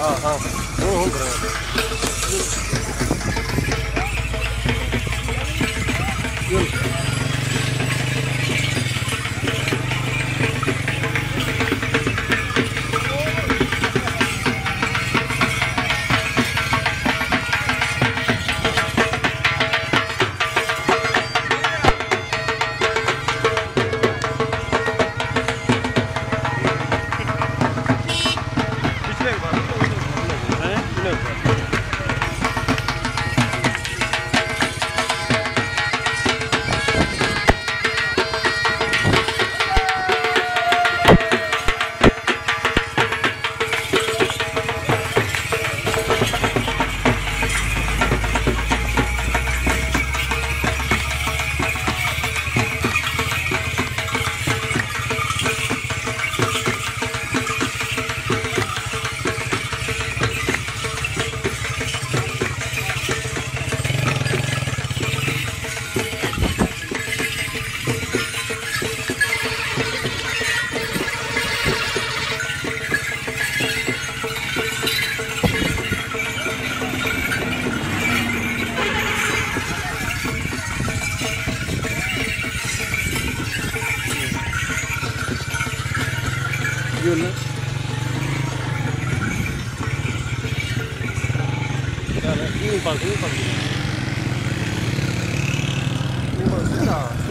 ہاں، ہاں۔ ہوں، ہوں، برابر۔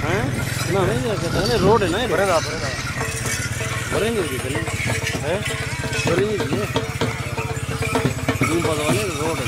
ہاں؟ نہ، نہیں، نہیں، روڈ ہے نا، یہ برے دا، برے دا۔ برے نہیں دی، برے۔ ہیں؟ برے نہیں دی۔ روڈ ہے۔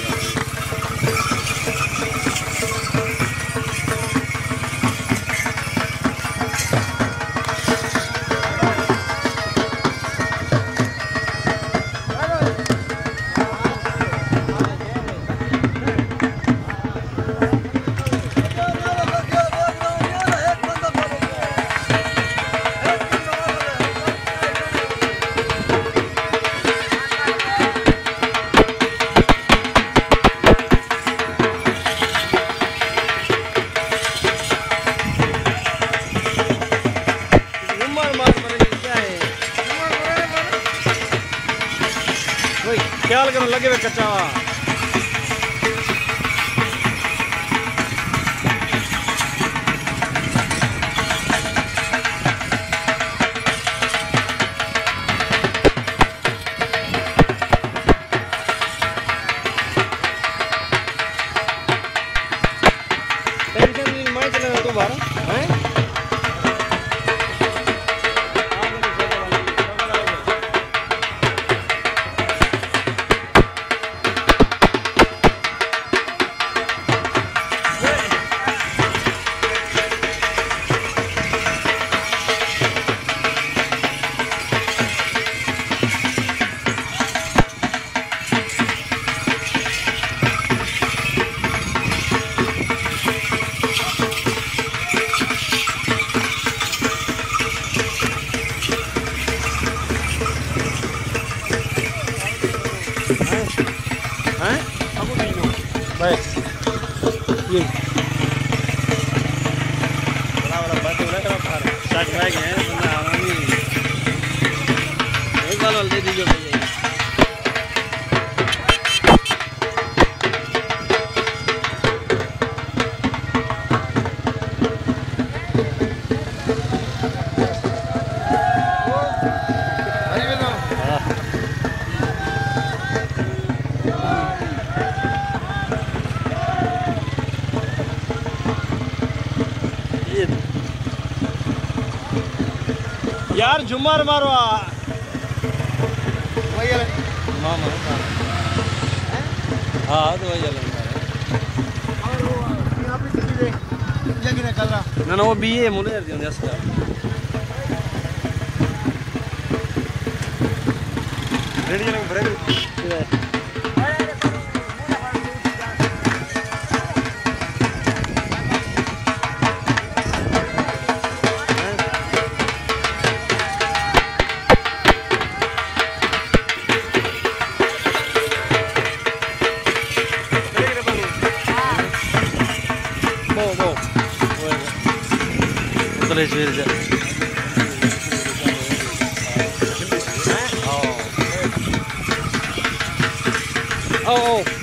خیال کرو، لگے ہوئے کچا۔ ٹینشن نہیں، میں چلا تو بارہ۔ ہیں؟ ہیں؟ بس۔ یہ۔ یار جمعہ مارو آ۔ وہی والا۔ ماما۔ ہاں، تو وہی والا۔ اور وہ یہاں پہ کسی دے، یہ کتنا کل رہا؟ نہ، نہ، وہ بی اے مولے یار، جیسا۔ ریڈی ہے نا، بریک۔ او،